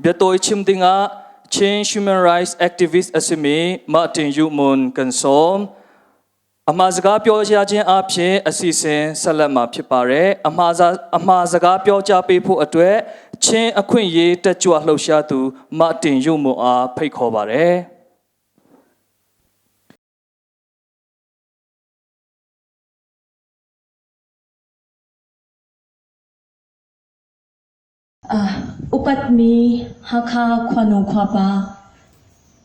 Biatawi chim dingah Chin Human Rights Activist a simi Martin Yu Mun kan sawm. အမှားစကားပြောကြားခြင်းအပြင်အစီအစဉ်ဆက်လက်မှာဖြစ်ပါတယ်အမှားအမှားစကားပြောကြားပေးဖို့အတွက်ချင်းအခွင့်အရေးတက်ကြွလှုပ်ရှားသူမတင်ရုံမအားဖိတ်ခေါ်ပါတယ် Upatmi Hakha khuanu khuapa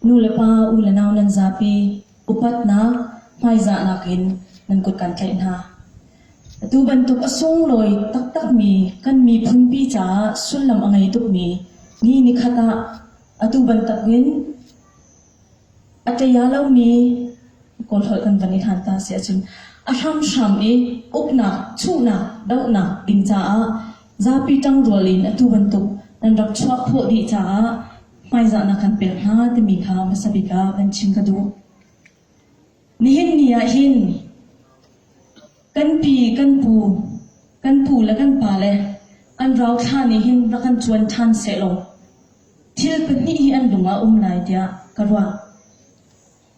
nulepa u le nau nan zapi upatnak hmaizahnak in nan kut kan tlaih hna. Atu bantuk a sunglawi taktakmi kan miphunpi caah sullam a ngei tukmi ni nikhat ah atu bantukin a ṭaya lomi Kawlholh kan van i hlan ta si ahcun a hramhram i uknak, chuhnak, dohnak ding caah zapi ṭangrual in atu bantuk nan rak chuah khawh dih caah hmaizahnak kan pek hna timi kha hmasa bik ah van chim ka duh. Nihin ni ah hin kan pi, kan pu, kan pu le kan pa le an rauthla nih hin rak kan cuan ṭhan sehlaw thil pahnih hi an lung ah um lai tiah ka ruah.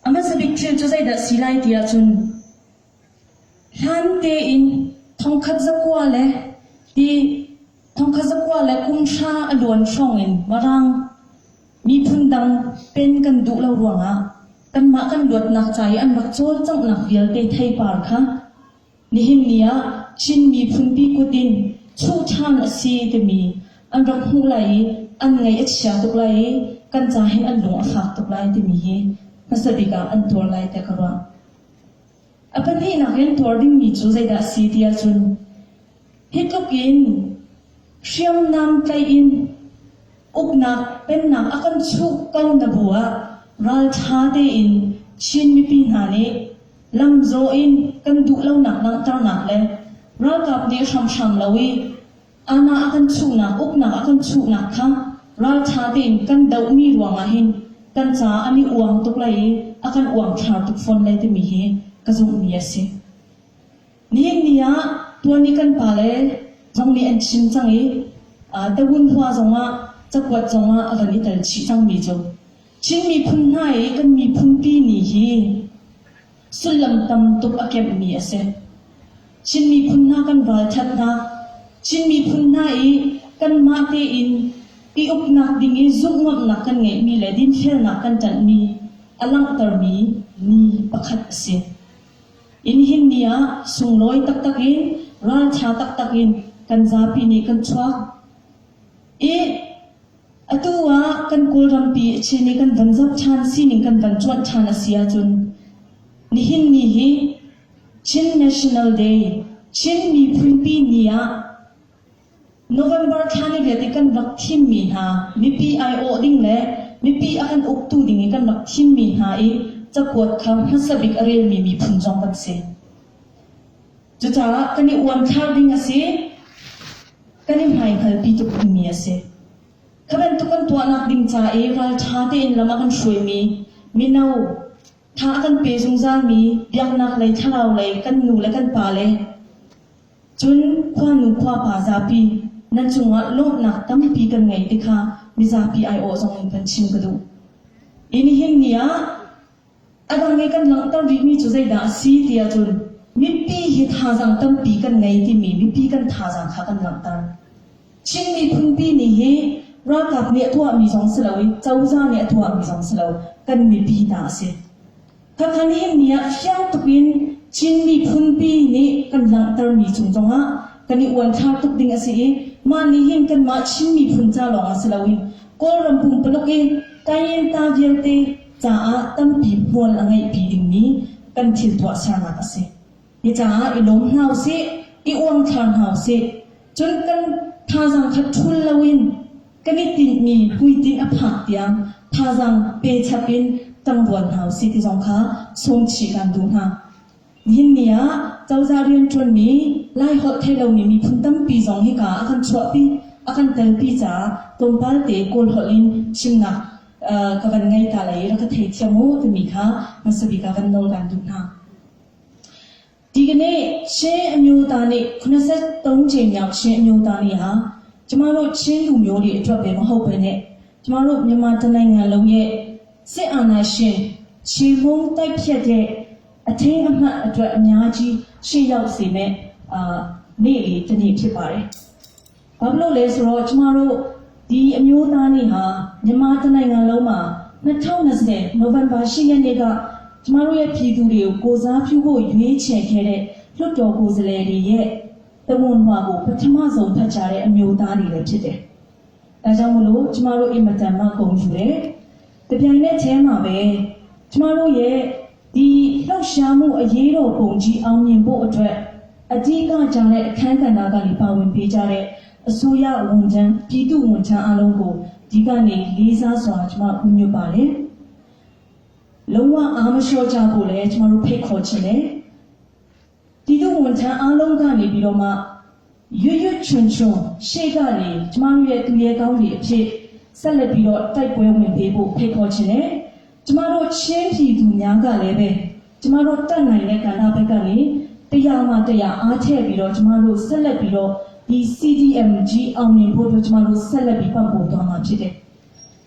A hmasa bik thil cu zeidah si lai ti ahcun hlan tein thongkhat zakua le ti thongkhat zakua le kum hra a luan hrawng in Mirang miphun dang pen kan duh lo ruangah kanmah kan luatnak ca i an rak cawlcanghnak vialte theipar kha Nihin ni ah Chin miphunpi kut in chuh ṭhan a si timi an rak hmuh lai i an ngaih a chia tuk lai i kan ca hin an lung a fak tuk lai timi hi hmasa bik ah an tuar lai tiah ka ruah. A pahnihnak in tuar dingmi cu zeidah a si ti ahcun hi tluk in hriamnam tlaih in uknak pennak a kan chuh ko na bu ah ralṭha tein Chin mipi hna nih lamzawh in kan duhlonak langhternak le ralkap nih hramhram lo i ana a kan chuhnak uknak a kan chuhnak kha ralṭha tein kan dohmi ruangah hin kan caah an i uang tuk lai i a kan uangthlar tuk fawn lai timi hi ka zumhmi a si. Nihin ni ah tuan i kan pale zong nih an chim cang i Tawun khua zongah cakuat zongah a van i tel chih cangmi cu Chin miphun hna i kan miphunpi ni hi sullam tam tuk a kemhmi a si. Chin miphun hna kan ralṭhatnak, Chin miphun hna i kanmah tein i uknak ding i zumhngamhnak kan ngeihmi le dinfelnak kan ṭanhmi a langhtermi ni pakhat a si. Nihin ni ah sunglawi taktak in ralṭha taktak in kan zapi nih kan chuak i Atu ah kan Kawlrampi a chin i kan van zoh ṭhan sining kan van cuanh ṭhan a si ahcun nihin ni hi Chin National Day, Chin Miphunpi Ni ah November thla ni riat i kan rak thimmi hna mipi aiawh ding le mipi a kan uktu ding i kan rak thimmi hna i cakuat kha hmasa bik a relmi miphun zong kan si. Cucaah kan i uanthlar ding a si. Kan i hmaihngalpi tuk dingmi a si. Kha bantuk kan tuahnak ding ca i ralṭha tein lam a kan hruaimi mino, tha a kan pe zungzalmi biaknak lei thlarau lei kan nu le kan pa le cun khuanu khuapa zapi nan cungah lawmhnak tampi kan ngei ti kha mizapi aiawh zong in kan chim ka duh. I nihin ni ah A dang i kan langhter rihmi cu zeidah a si ti ahcun mipi hi thazaang tampi kan ngei timi mipi kan thazaang kha kan langhter. Chin miphunpi nih hi ralkap nih a tuahmi zong si lo i cozah nih a tuahmi zong si lo kan mipi ta a si. Khakha nihin ni ah fiang tuk in Chin miphunpi nih kan langhtermi cung zongah kan i uanthlar tuk ding a si i mah nih hin kanmah Chin miphun ca lawng ah si loin Kawlram pumpaluk i Kayenta vialte caah tampi hmual a ngeihpi dingmi kan thil tuahsernak a si. Hi caah i lawm hna usih, i uangthlar hna usih. Cun kan thazaang kha ṭhul loin kan i tinhmi hmuitinh a phak tiang thazaang pe chap in ṭangrual hna usih ti zong kha sawm chih kan duh hna. Nihin ni ah cozah rianṭuanmi Laiholh thei lomi miphun tampi zong hika ah a kan chuahpi, a kan telpi caah tlawmpal te Kawl holh in chimnak ka van ngei ta lai i rak ka theithiam u timi kha hmasa bik ah van nawl kan duh hna. ဒီကနေ့ချင်းအမျိုးသားနေ့83ကြိမ်မြောက်ချင်းအမျိုးသားနေ့ဟာကျမတို့ချင်းလူမျိုးတွေအတွက်ပဲမဟုတ်ဘဲနဲ့ ကျမတို့မြန်မာတနိုင်ငံလုံးရဲ့စစ်အာဏာရှင်ခြေမှုန်းတိုက်ဖြတ်တဲ့အထင်းအမှတ်အတွက်အများကြီးရှေ့ရောက်စေမဲ့အာနေ့လေးတစ်နေ့ဖြစ်ပါတယ်။ဘာဖြစ်လို့လဲဆိုတော့ကျမတို့ဒီအမျိုးသားနေ့ဟာမြန်မာတနိုင်ငံလုံးမှာ2020နိုဝင်ဘာ10ရက်နေ့ကကျမတို့ရဲ့ပြည်သူတွေကိုကိုစားပြုဖို့ရွေးချယ်ခဲ့တဲ့လွှတ်တော်ကိုယ်စားလှယ်တွေရဲ့တဝန်လွှာကိုပထမဆုံးဖတ်ကြားတဲ့အမျိုးသားတွေလည်းဖြစ်တယ်။ဒါကြောင့်မလို့ကျမတို့အင်မတန်မှဂုဏ်ယူတယ်။တပြိုင်နက်တည်းမှာပဲကျမတို့ရဲ့ဒီလှုပ်ရှားမှုအရေးတော်ပုံကြီးအောင်မြင်ဖို့အတွက်အဓိကကြားတဲ့အခန်းကဏ္ဍကနေပါဝင်ပေးကြတဲ့အစိုးရဝန်ထမ်းပြည်သူဝန်ထမ်းအလုံးကိုဒီကနေလေးစားစွာကျမဥညွတ်ပါတယ်။လုံးဝအားမလျှော့ကြဖို့လည်းကျမတို့ဖိတ်ခေါ်ချင်တယ်။ပြည်သူဝန်ထမ်းအလုံးကနေပြီးတော့မှရွရွချွန်ချွန်ရှေ့ကနေကျမတို့ရဲ့သူရဲကောင်းတွေအဖြစ်ဆက်လက်ပြီးတော့တိုက်ပွဲဝင်ပေးဖို့ဖိတ်ခေါ်ချင်တယ်။ကျမတို့ချင်းပြည်သူများကလည်းပဲကျမတို့တတ်နိုင်တဲ့ကဏ္ဍဘက်ကနေတရားမှတရားအားထည့်ပြီးတော့ကျမတို့ဆက်လက်ပြီးတော့ဒီ CDMG အောင်မြင်ဖို့အတွက်ကျမတို့ဆက်လက်ပြီးပံ့ပိုးသွားမှာဖြစ်တယ်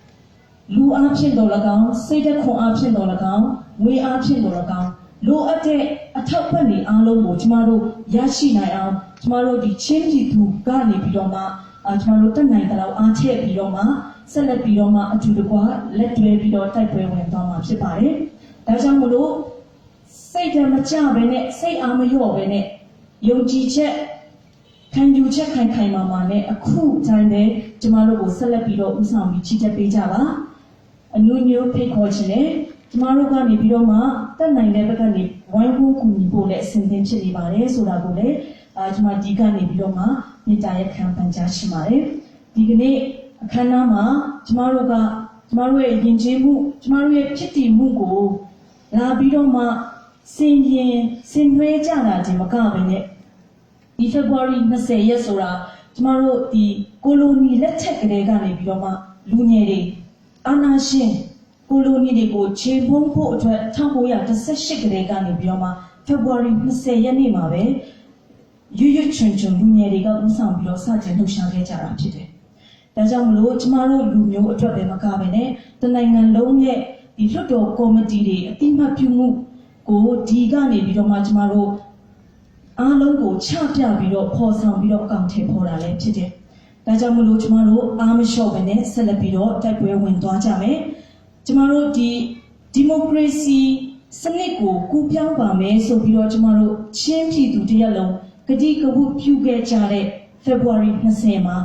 ။လူအားဖြင့်တော်၎င်းစိတ်သက်ခွန်အားဖြင့်တော်၎င်းငွေအားဖြင့်တော်၎င်းလိုအပ်တဲ့အထောက်ပံ့တွေအားလုံးကိုကျမတို့ရရှိနိုင်အောင်ကျမတို့ဒီချင်းပြည်သူကနေပြီးတော့မှအာကျမတို့တက်နိုင်တဲ့လောက်အားထည့်ပြီးတော့မှဆက်လက်ပြီးတော့မှအတူတကွလက်တွဲပြီးတော့တိုက်ပွဲဝင်သွားမှာဖြစ်ပါတယ်။ဒါကြောင့်မလို့စိတ်ဓာတ်မကျဘဲနဲ့စိတ်အားမလျော့ဘဲနဲ့ယုံကြည်ချက်ခံယူချက်ခိုင်ခိုင်မာမာနဲ့အခုတိုင်းပဲကျမတို့ကိုဆက်လက်ပြီးတော့ဥဆောင်ပြီးချီတက်ပေးကြပါ။အနုညွတ်ဖိတ်ခေါ်ခြင်းနဲ့ကျမတို့ကနေပြီးတော့မှတက်နိုင်တဲ့ဘက်ကနေဝိုင်းဝန်းကူညီဖို့လည်းအစဉ်သင့်ဖြစ်နေပါတယ်ဆိုတာကိုလည်းအာကျမဒီကနေပြီးတော့မှမေတ္တာရက်ခံပန်ကြားရှိပါတယ်။ဒီကနေ့အခမ်းအနားမှာကျမတို့ကကျမတို့ရဲ့ယဉ်ကျေးမှုကျမတို့ရဲ့ဖြစ်တည်မှုကိုလာပြီးတော့မှစင်ရင်စင်နှွှဲကြတာဒီမကပဲနဲ့ဒီ February 20ရက်ဆိုတာကျမတို့ဒီကိုလိုနီလက်ထက်ကလေးကနေပြီးတော့မှလူငယ်တွေအာနာရှင်ကိုလိုနီတွေကိုခြေဖုံးဖို့အတွက်1918ကလေးကနေပြီးတော့မှ February 20ရက်နေ့မှာပဲရွရွချွန်ချွန်လူငယ်တွေကဥဆောင်ပြီးတော့စတင်လှုပ်ရှားခဲ့ကြတာဖြစ်တယ်။ဒါကြောင့်မလို့ကျမတို့လူမျိုးအတွက်ပဲမကပဲနဲ့တနိုင်ငံလုံးရဲ့ဒီလွှတ်တော်ကော်မတီတွေအတိမတ်ပြုမှုကိုဒီကနေပြီးတော့မှကျမတို့အားလုံးကိုချပြပြီးတော့ဖော်ဆောင်ပြီးတော့အကောင့်ထဲပေါ်တာလည်းဖြစ်တယ်။ဒါကြောင့်မလို့ကျမတို့အားမလျှော့ပဲနဲ့ဆက်လက်ပြီးတော့တိုက်ပွဲဝင်သွားကြမယ်။ကျမတို့ဒီဒီမိုကရေစီစနစ်ကိုကူးပြောင်းပါမယ်ဆိုပြီးတော့ကျမတို့ချင်းပြည်သူတရက်လုံးကတိကဝတ်ပြုခဲ့ကြတဲ့ February 20မှာ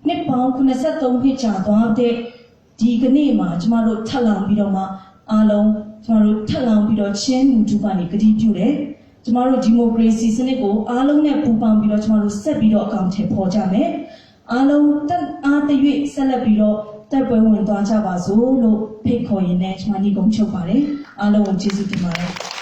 နှစ်ပေါင်း83နှစ်ကြာသွားတဲ့ဒီကနေ့မှာကျမတို့ထပ်လောင်ပြီးတော့မှအားလုံးကျမတို့ထပ်လောင်ပြီးတော့ချင်းလူထုကနေကတိပြုတယ်ကျမတို့ဒီမိုကရေစီစနစ်ကိုအားလုံးနဲ့ပူးပေါင်းပြီးတော့ကျမတို့ဆက်ပြီးတော့အကောင့်ထဲပေါ်ကြမယ်အားလုံးတက်အားတရွေ့ဆက်လက်ပြီးတော့တိုက်ပွဲဝင်သွားကြပါစို့လို့ဖိတ်ခေါ်ရင်းနဲ့ကျမညီကုန်းချုပ်ပါတယ်အားလုံးကိုကျေးဇူးတင်ပါတယ်။